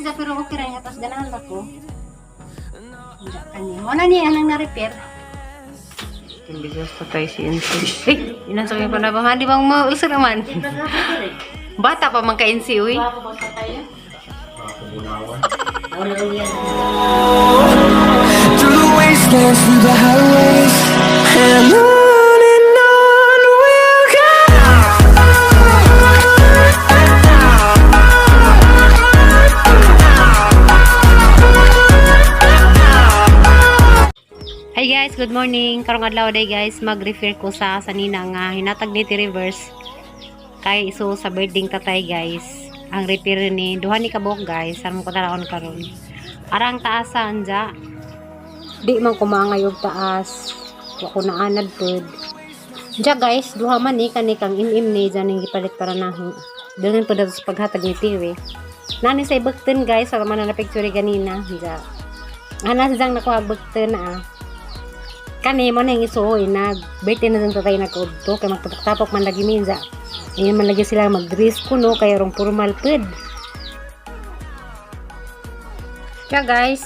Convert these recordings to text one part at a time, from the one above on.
siya pero okay ra niya, tapos ganahan ra ko. Diya kani. Mo na ni anang na-repair. Bigas patay si Insi. Eh, inang sa kanya pa di bang mausar naman? Bata pa man ka Insi, uy. Through the wastelands, through the highways, and on we'll go. Hi guys, good morning. Karong adlaw day guys, mag-refer ko sa sanina nga hinatag ni reverse kay iso sa birthday tatay guys. Ang repair ni duha ni kabuok guys, sarong ko tarawon karon. Arang taasan ja. Di man kumangay og taas. Wa ko naanad pud. Ja guys, duha man ni kani kang imim ni dyan ang gipalit para naho. Dangan pud dato sa paghatag ni Tiwi. Nani sa ibagten guys, wala man na picture ganina. Ja. Ana si Jang nakuha bagten ah. Kani mo na yung isuoy nag birthday na dyan tatay nagkaudto kay magtapok-tapok man lagi minza. Ngayon man lagi sila mag-dress ko no kay rong formal pud. Kaya guys,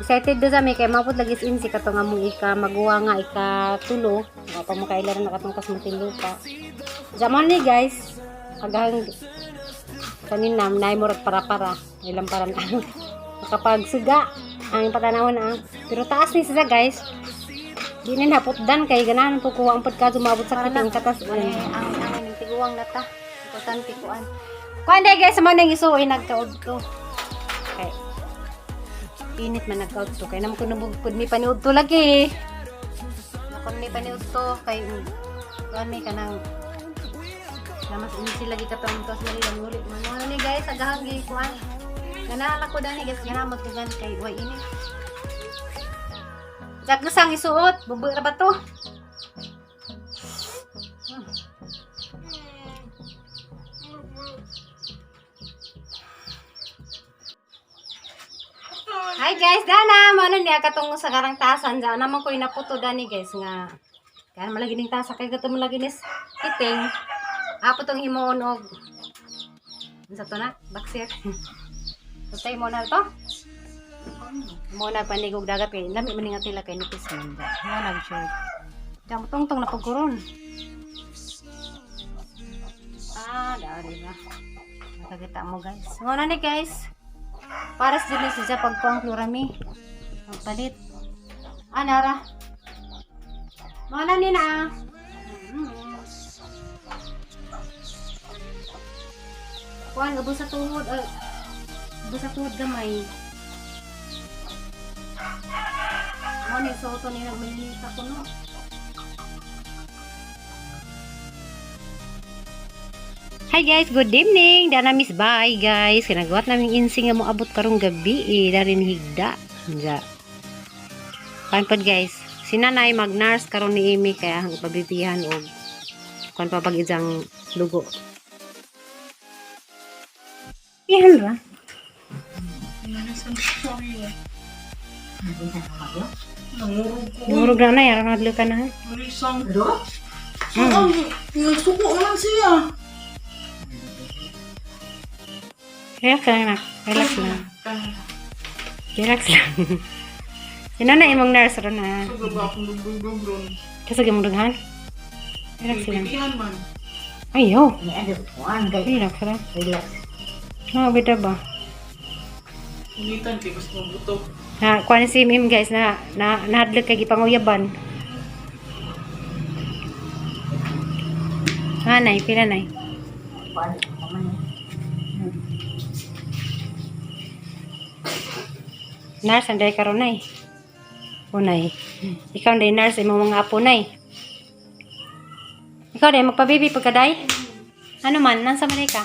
excited do sa mi kay mapud lagi sa insi katong among ika maguwa nga ika tulo. Wa pa mo kailan na katong kasmutin lupa. Zaman ni guys, agahang kanina nay murag para-para ilang para na makapagsuga ang patanawon ah. Pero taas ni siya guys. Di na naputdan kay ganahan po kuha ang pagka sumabot sa kating katas. Ang ang tiguang na ta. Importante kuan. Kuan day guys, man nang isuoy nagkaud ko. Kay init man nagkaud to kay namo kuno bugpud mi paniud to lagi. Nakon mi paniud to kay kuan mi kanang namas init sila lagi katong tos Manila ngulit man. Mo ni guys, agahang gi kuan. Ganahan ako dani guys, ganahan magkugan kay way init. Jagsang isuot, bubu ra ba to? Hi guys, dana mo na niya katong sa karang tasan dyan. Naman ko inaputo dani guys nga. Kaya malagi ning tasa kay katong malagi nis kiting. Apo tong himuon og unsa to na? Baksir. Tutay mo na to. Mo na panigog dagat kay lami man nga tila kay nipis man. Mo na siya. Diyan mo tungtong na pagkuron. Ah, dari na. Nakakita mo guys. Mo na ni guys. Para sa dili siya pagkuang klorami. Magpalit. Ah, nara. Mo na ni na. Kuan, ubos sa tuhod. Ay, ubos sa tuhod gamay. Mo ni soto ni nagmalinita ko no. Hi guys, good evening. Dana miss bye guys. Kinagawa namin insing nga moabot karong gabi eh. Darin higda. Diya. Kuan pod guys. Si nanay mag-nurse karon ni Amy kaya ang pabibihan og kuan pa pag isang lugo. Yan ra. Nangurog ko. Murog na nay, aron hadlo ka na. Ha? Malisang. So, ang nagsuko man siya. Relax lang nak. Relax lang. Relax lang. Si nanay imong nurse ron ha. So, gaba akong dugdugdugron. Kasi gamong dughan. Relax lang. Pipihan man. Ayo. Relax lang. Relax. Oh, bita ba? Unitan kay mas mabuto. Na kuan si Mim guys na na nahadlok kay gipanguyaban. Ah, nay, pila nay. Nurse, anday karon nay. O nay. Ikaw anday nurse imong mga apo nay. Ikaw day magpa-baby pagkaday. Ano man, nansa man day ka?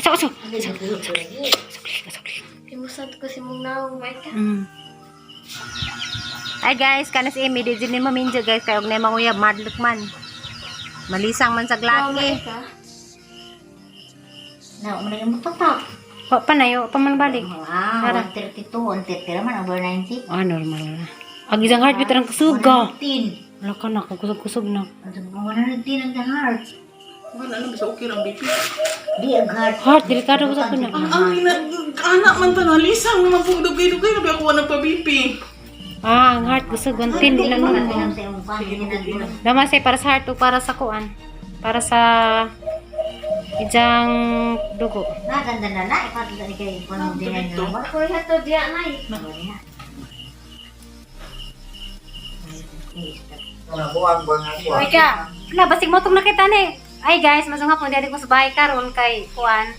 Aso, aso. Aso, aso. Imusad ko si mong naong, may ka. Hi guys, kanas Amy, di din mo minjo guys kay og nay manguyab madlok man. Malisang man sa glaki. ka. Na, umana yung matatak. Wa pa na yo, pa man balik. Wow, Tara. 132, 130 man, over 90. Ah, normal na. Ag isang heartbeat ang kusuga. 110. Wala ka na, kusog-kusog na. 110 ang heart. Wala na, basta okay lang BP. Di ang heart. Heart, delikado ko sa na. Ang ina, anak man ta na, lisang naman po, dugay-dugay, nabi ako wala pa BP. Ah, ang heart gusto guntin di na nun. Inom sa imong pan, hindi na gulong. Naman say para sa heart o para sa kuan. Para sa ijang dugo. Naganda na na, ipatla ni kay kung di na Dito. nyo. Kuya to diya nay. Wika. Na basig mo tong nakita ni. Ay guys, masung hapon di ko sa bahay karon kay kuan.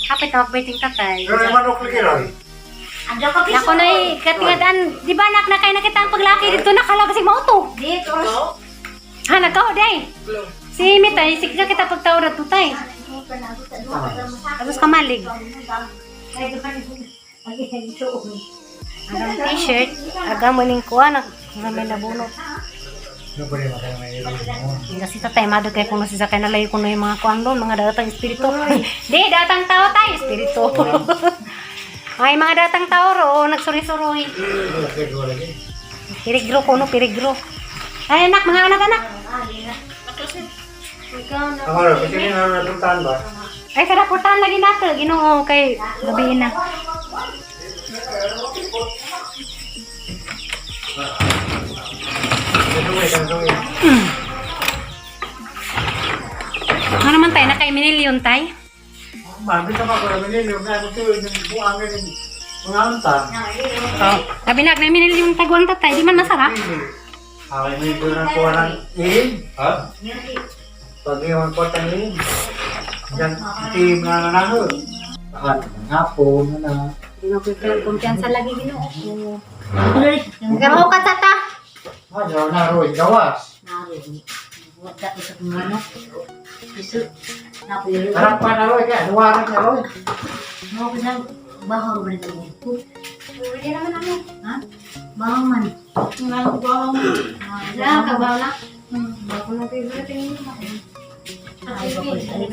Hapit na mag-birthday tatay. Ang ka piso. Ako na katingadan, di ba nak nakay nakita ang paglaki dito nakalabas mo auto. Di, oras. Ha nagkaw day. Hello. Si Mitay, sige ka kita pagtaw na tutay. Tapos kamalig. Ang t-shirt, aga mo ning kuan na may nabunot. Kasi tatay, mado kay kuno si Zakay nalayo kuno yung mga kuan doon, mga datang espiritu. Di, datang tao tay, espiritu. Ay, mga datang tao ro, nagsuri-suroy. Pirigro kuno, pirigro. Ay, anak, mga anak-anak. Ay, sa raportahan lagi nato, Ginoo kay gabi na. Ano naman tayo, naka-minilyon tay? Oh, sabi na, nag-minilyon taguan tatay, di man masarap. Di mo kumpiyansa lagi Ginoo ko. Gamo ka tata. Pwede naman ano. Ha? Baho man. Wala, kabaw na. Ako na kayo tingin mo. Ay, bako sa alin.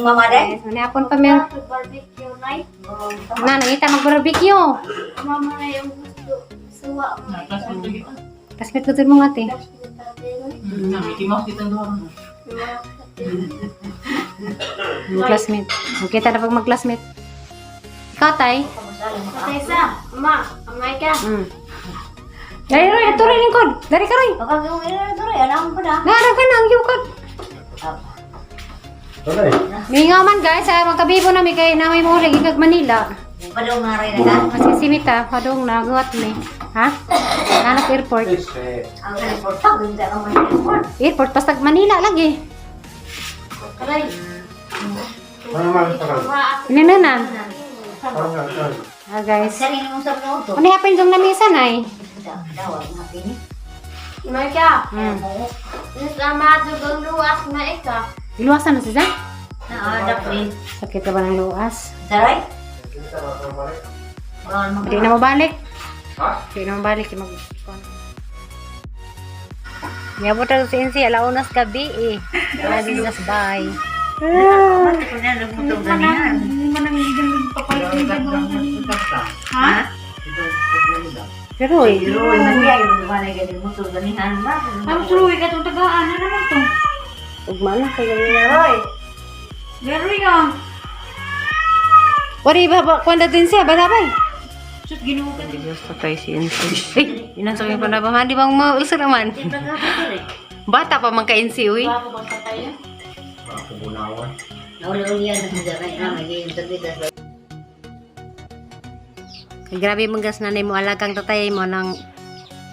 Mama day? Manapon pa mel. Barbecue night. Na, nangita mag-barbecue. Mama na yung gusto. Suwa mo. Kasmit ko mo ate. Na, Mickey Mouse dito doon. Mag-classmate. Kita na pag mag-classmate. Ikaw, tay. Patay sa. Ma, amay ka. Dari, Roy. Ito rin lingkod. Dari ka, Roy. Baka yung ina na alam ko na. Naharap ka na, ang yukod. Mingaw man, guys. Ah, magkabibo na mi kay na may mulig ikag Manila. Padaw nga rin na ka. Kasi si Mita, padong nagawat mi. Ha? Nanak airport. Ang report pa, ganda ang mga report. Airport, basta Manila lagi. Aray. Inanunan. Ah, guys. Sarili mong sa auto. Ano happen yung lamesa, nay? Daw, ang hapini. Maka, Sama dugang luwas na ika. Iluwasan na si Zan? Na, dapat. Sakit ka ba ng luwas? Saray? Hindi na mabalik. Hindi na mabalik. Mag... Niabot na sa NC, alaunas gabi eh. Adidas, bye. Pero eh, Ang tuloy ka itong tagaan. Ano naman to? ugma na kayo na Roy. Meron ka. Wari ba ba kuan din siya balabay. Sus, ginuho ka. Diyos patay si NC. Eh, inan sa pa na ba man di bang mausar naman. Bata pa man ka NC uy. Grabe mong gas nanay mo alagang tatay mo nang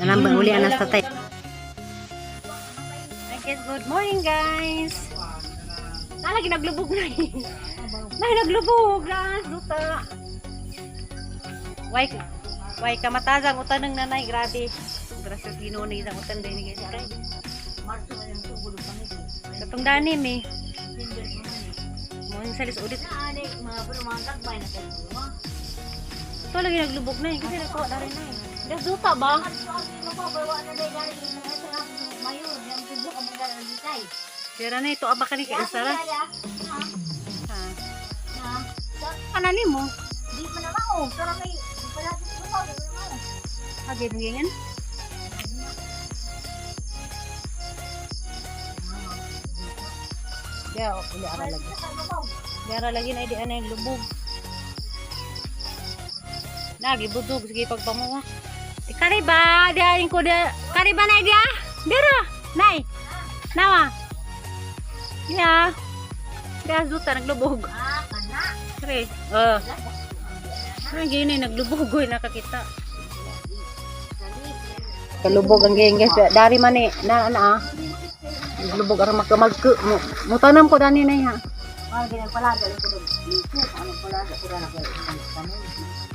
nanambang uli anas tatay. I guess good morning, guys. Nalagi naglubog na eh. Nay naglubog na duta. Why why ka matazang utan ng nanay grabe. Gracias Ginoo na isang utan din guys. Kay. Katong danim eh. Mo yung salis ulit. Ito lagi naglubog na eh kasi nagkuha na rin na eh. Das duta ba? Pero na ito aba ka ni kay Sara. Ha. Ano ni mo? Di pa na mao, pero may wala sa Age ganyan. Kaya ako puli ara lagi. Di ara lagi na di anay lubog. Nagi budog sige pagpamuha. Di kari ba di aing ko di kari ba nay dia? Dira nay. Nawa. Ya. Dia zuta naglubog. Ah, kana. Kare. Oh. Ay, gini naglubog oy nakakita. Kalubog ang geng guys. Dari man eh na na ah. Naglubog aron magkamagku. Mutanam ko dani na ha. Ah, ganyan pala dali ko dun. Ano pala ko na kay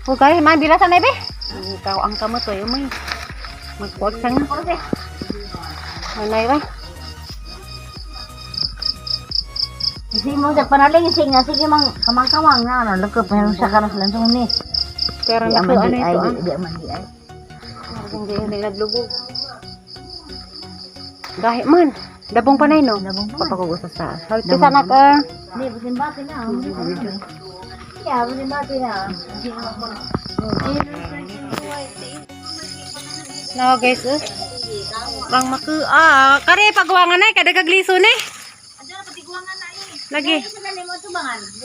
Okay, man bilasan na be. Ikaw ang kamot oy umoy. Magkuwag sa nga. Manay ba? Hindi mo sa panaling nga sige mang kamang-kamang na ano lukop pero sa karas lang ni. Pero Di nako aman ano di ay ito ah. di aman di ay. Hindi hindi naglubog. Gahi man. Dabong panay no. Dabong pa man. Papakugusa sa. Halti sa nak ah. Di busin bati na. Ya, busin bati na. No guys, eh. Bang maku ah, kare pagwangan ay kada kagliso ni. Lagi.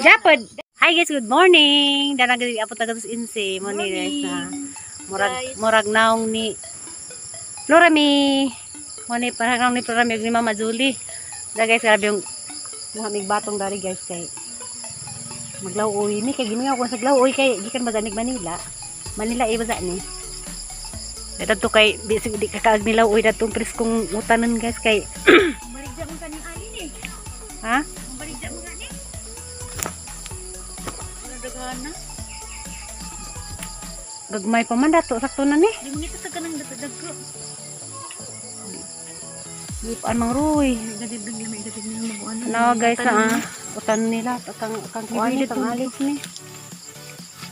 Japod. Hi guys, good morning. Dana gali apo taga sa inse mo ni guys na. Murag murag naong ni Florami. Mo ni parang naong ni Florami ug ni Mama Julie. Da guys, grabe yung muhamig batong dari guys kay maglawuoy ni kay gimingaw ko sa glawuoy kay gikan ba ni Manila. Manila eh ba ni. Dadto kay di, di ka kaag nilaw uy datong preskong utanan guys kay Baligya mo kaning alin eh. ha? Baligya mo gani. Wala daghan na. Gagmay pa man dato sakto na ni. Di mo ngita sa kanang dagko. Di pa mang ruy. No guys ah. Utan nila kang kang kuan ni kang alis ni.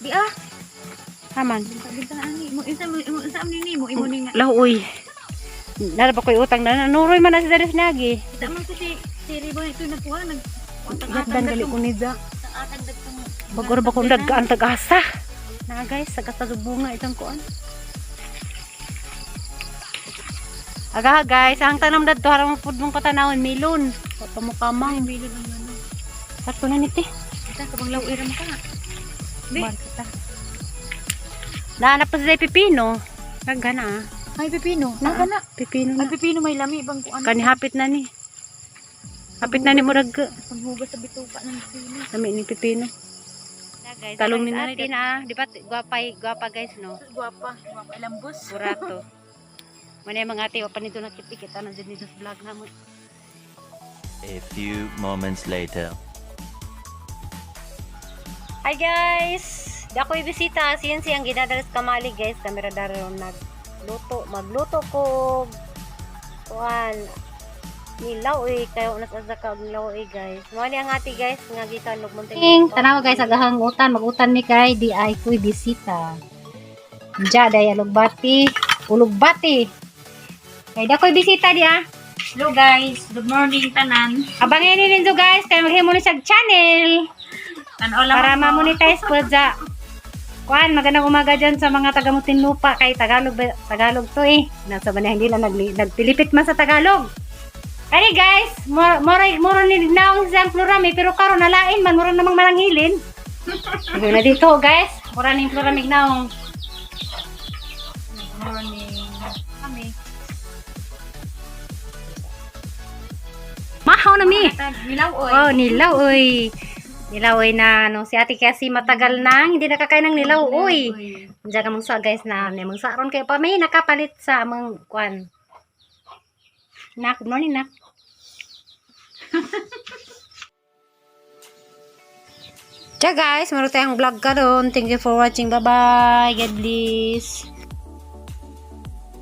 Di ah. Haman. Bintang ani mo isa mo isa mo ni mo imo ni nga. Law uy. Nara ba ko'y utang na nuroy man na si Daris Nagi. Kita man ko si si Ribo ito nagkuha nag Gatdan gali ko ni Ja. Atang dagtong Bagor ba kong dagkaan tag-asa. Na guys, sa bunga itong kuan. Aga guys, ang tanam dadto harang pud mong patanawon melon. Pamukamang melon ang ano. Sakto na niti. Kita ka bang law mo ka. Di. Barkata. Nahanap pa sa pipino. Nagana ah. Ay pipino. Na, pipino na. Ay pipino may lami bang kuan. Kani hapit na ni. Hapit na ni murag. Paghugas sa bituka ng pipino. Lami ni pipino. Talong ni nanay na, di ba? Gwapay, gwapa guys no. Guwapa, guwapa lambos. Burato. Manay mga ate, wa pa nito nakikita na dyan dito sa vlog na mo. A few moments later. Hi guys! Dako ibisita, siyan siyang ginadalas kamali guys. Kamera daron nagluto, magluto ko. Kuan nilaw eh kayo unas azaka og nilaw eh guys. Mao ni ang ate guys nga gikan og Muntinlupa. Tanawa guys agahang utan, magutan mi kay di ay ko'y bisita. Diya day alugbati, ulugbati. Kay dakoy bisita di ah. Hello guys, good morning tanan. Abangin ni ninyo guys kay maghimo ni siyag channel. Tanaw lang Para ma-monetize po dya. Kuan, magandang umaga dyan sa mga taga Muntinlupa kay Tagalog Tagalog to eh. Nasa ba na hindi lang nagpilipit man sa Tagalog. Kani guys, mora mora ni naong siyang plurami pero karon nalain man mura namang malanghilin. Sige na dito guys, mura ning plurami naong. Good morning. Kami. Mahaw na mi. Nilaw oy. Oh, nilaw oy. Nilaw oy na ano si Ate kasi matagal nang hindi nakakain ng nilaw oy. Diyan ka mangsa guys na may mangsa ron kayo pa may nakapalit sa among kwan. Nak, good morning nak. Ciao guys, meron tayong vlog karon. Thank you for watching. Bye-bye. God bless.